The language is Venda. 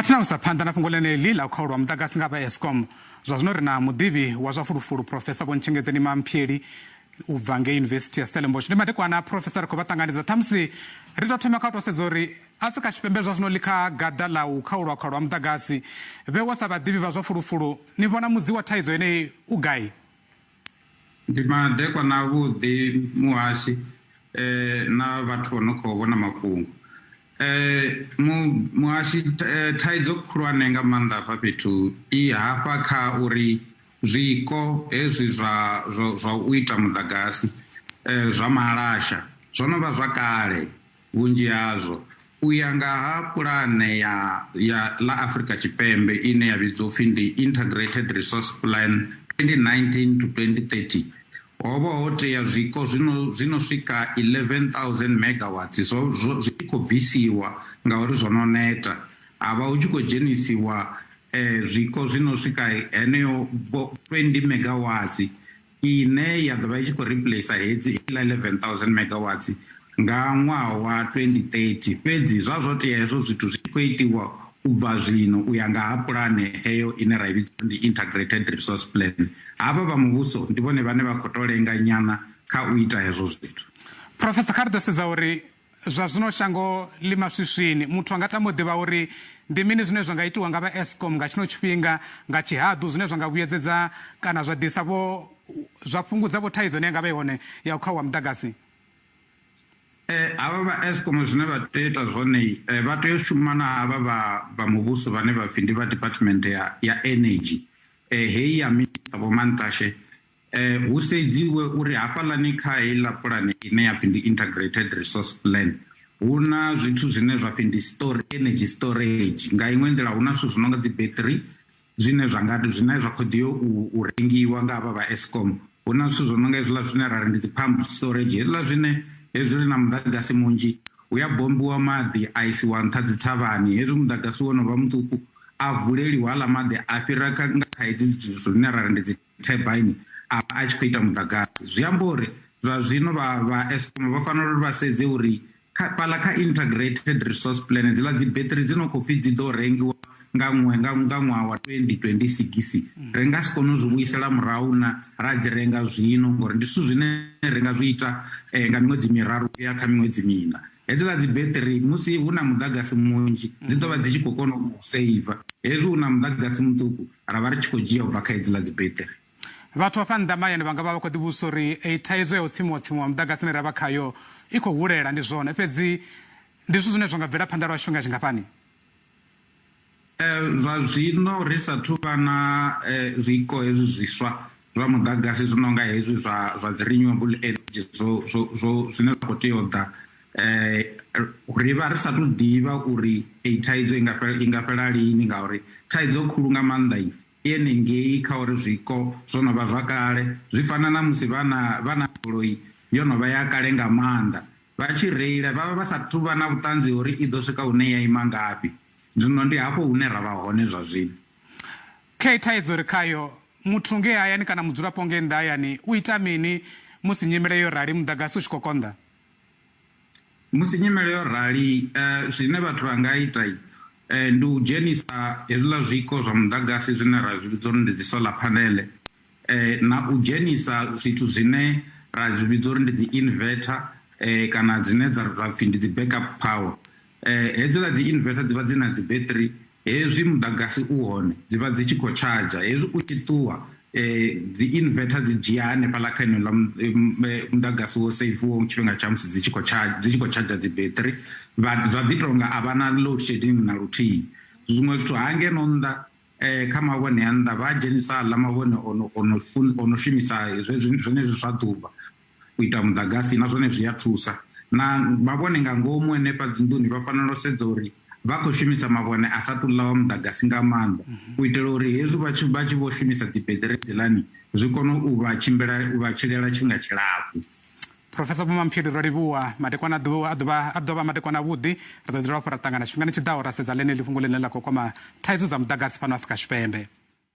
Mathina u isa phanḓa na fhungo ḽeneḽi ḽa u khaulwa muḓagasi nga vha Eskom, zwa zwino ri na muḓivhi wa zwa fulufulu Professor Vho Ntshengedzeni Mamphieli u bva ngei Yunivesithi ya Stellenbosch. Ndi madekwana Professor, ri khou vha ṱanganedza. Ṱhamusi ri tou thoma kha u tou sedza uri Afrika Tshipembe zwa zwino ḽi kha gaḓa ḽa u khaulwa khaulwa muḓagasi. Vhewa sa vhaḓivhi vha zwa fulufulu, ni vhona mudzi wa thaidzo yeneyi u gai? Ndi madekwana avhuḓi muhashi na vhathu vho no khou vhona mafhungo. Muhashi thaidzo khulwane nga maanḓa hafha fhethu i hafha kha uri zwiko hezwi zwa zwa u ita muḓagasi zwa malasha zwo no vha zwa kale vhunzhi hazwo. U ya nga ha pulane ya ya ḽa Afrika Tshipembe ine ya vhidzwa u pfi ndi Integrated Resource Plan 2019 to 2030, ho vha ho tea zwiko zwi no zwi no swika 11,000 megawatts zwo zwo zwi tshi khou bvisiwa ngauri zwo no neta, ha vha hu tshi khou dzhenisiwa zwiko zwi no swika heneyo 20 megawatts ine ya ḓo vha i tshi khou replacer hedzi heiḽa 11,000 megawatts nga ṅwaha wa 2030. Fhedzi zwa zwo tea hezwo zwithu zwi tshi khou itiwa u bva zwino u ya nga ha pulane heyo ine ra i vhidza uri ndi Integrated Resource Plan. Havha vha muvhuso ndi vhone vhane vha khou tou lenga nyana kha u ita hezwo zwithu. Professor, kha ri ḓo sedza uri Zwa zwino shango ḽi maswiswini. Muthu a nga tama u ḓivha uri ndi mini zwine zwa nga itiwa nga vha Eskom nga tshino tshifhinga nga tshihaḓu zwine zwa nga vhuyedzedza kana zwa ḓisa vho zwa fhungudza vho thaidzo ine ya nga vha i hone ya u khauwa muḓagasi. Havha vha Eskom zwine vha tea u ita zwone vha tea u shuma na havha vha vha muvhuso vhane vha pfi ndi vha department ya ya energy heyi ya Minister Vho Mantashe. Hu sedziwe uri hafhaḽani kha heiḽa pulane ine ya pfi ndi Integrated Resource Plan hu na zwithu zwine zwa pfi ndi store, energy storage. Nga iṅwe nḓila hu na zwithu zwi no nga dzi battery zwine zwa nga zwine zwa khou ḓi yo u rengiwa nga havha vha Eskom. Hu na zwithu zwo no nga hezwiḽa zwine ra ri ndi dzi pump storage hezwiḽa zwine hezwi ri na muḓagasi munzhi hu ya bombiwa maḓi a isiwa nṱha dzi thavhani hezwi muḓagasi wo no vha muṱuku a vuleliwa haḽa maḓi a fhira nga kha hedzi zwithu zwine ra ri ndi dzi turbine a vha a tshi khou ita muḓagasi. Zwi amba uri zwa zwino vha vha Eskom vha fanela uri vha sedze uri kha fhaḽa kha integrated resource plan hedziḽa dzi beṱiri dzi no khou pfhi dzi ḓo rengiwa nga ṅwe nga nga ṅwaha wa 2026 ri nga si kone u zwi vhuisela murahu na ra dzi renga zwino ngori ndi zwithu zwine ri nga zwi ita nga miṅwedzi miraru uya kha miṅwedzi miṋa. Hedziḽa dzi beṱiri musi hu na muḓagasi munzhi dzi ḓo vha dzi tshi khou kona u seiva, hezwi hu na muḓagasi muṱuku ra vha ri tshi khou dzhia u bva kha hedziḽa dzi beṱiri. Vhathu vha fha nnḓa mahayani vha nga vha vha khou ḓivhudzisa uri eyi thaidzo ya u tsimiwa tsimiwa muḓagasi ine ra vha khayo i khou hulela, ndi zwone, fhedzi ndi zwithu zwine zwa nga bvela phanḓa lwa tshifhinga tshingafhani? Zwa zwino ri sa thu vha na zwiko hezwi zwiswa zwa muḓagasi zwi no nga hezwi zwa zwa dzi renewable energy zwo zwo zwo zwine zwa khou tea u ḓa ri vha ri sa tu ḓivha uri eyi thaidzo i nga fhela i nga fhela lini ngauri thaidzo khulu nga maanḓa i henengei kha uri zwiko zwo no vha zwa kale zwi fana na musi vha na vha na goloi yo no vha ya kale nga maanḓa vha tshi reila vha vha vha sa thu vha na vhuṱanzi uri i ḓo swika hune ya ima ngafhi. Zwino ndi hafho hune ra vha hone zwa zwino. Kha thaidzo ri khayo, muthu ngei hayani kana mudzulapo ngei nnḓa hayani u ita mini musi nyimele yo rali muḓagasi u tshi khou konḓa? Musi nyimele yo rali, zwine vhathu vha nga ita ndi u dzhenisa hezwiḽa zwiko zwa muḓagasi zwine ra zwi vhidza uri ndi dzi solar panel na u dzhenisa zwithu zwine ra zwi vhidza uri ndi dzi inverter kana dzine dza pfhi ndi dzi backup power. Hedziḽa dzi inverter dzi vha dzi na dzi beṱiri hezwi muḓagasi u hone dzi vha dzi tshi khou tshadzha hezwi u tshi ṱuwa dzi inverter dzi dzhia hanefhaḽa kha eneiḽa muḓagasi wo seiviwaho tshifhinga tsha musi dzi tshi khou tsha dzi tshi khou tshadzha dzi beṱiri vha zwa ḓi tonga a vha na load shedding na luthihi. Zwiṅwe zwithu hangeno nnḓa kha mavhone a nnḓa vha dzhenisa aḽa mavhone ono ono ono shumisa zwezwi zwenezwi zwa ḓuvha u ita muḓagasi na zwone zwi a thusa. Na mavhone nga ngomu henefha dzinḓuni vha fanela u sedza uri vha khou shumisa mavhone a sa tou ḽaho muḓagasi nga maanḓa u itela uri hezwi vha tshi vha tshi vho shumisa dzibeṱiri hedziḽani zwi kone u vha tshimbila u vha tshilela tshifhinga tshilapfu. Professor Vho Mamphele ro livhuwa madekwana a ḓuvha a ḓuvha a ḓo vha madekwana avhuḓi. Ri ḓo dovha hafhu ra ṱangana tshifhingani tshi ḓaho ra sedza ḽeneḽi fhungo ḽine ḽa khou kwama thaidzo dza muḓagasi fhano Afrika Tshipembe.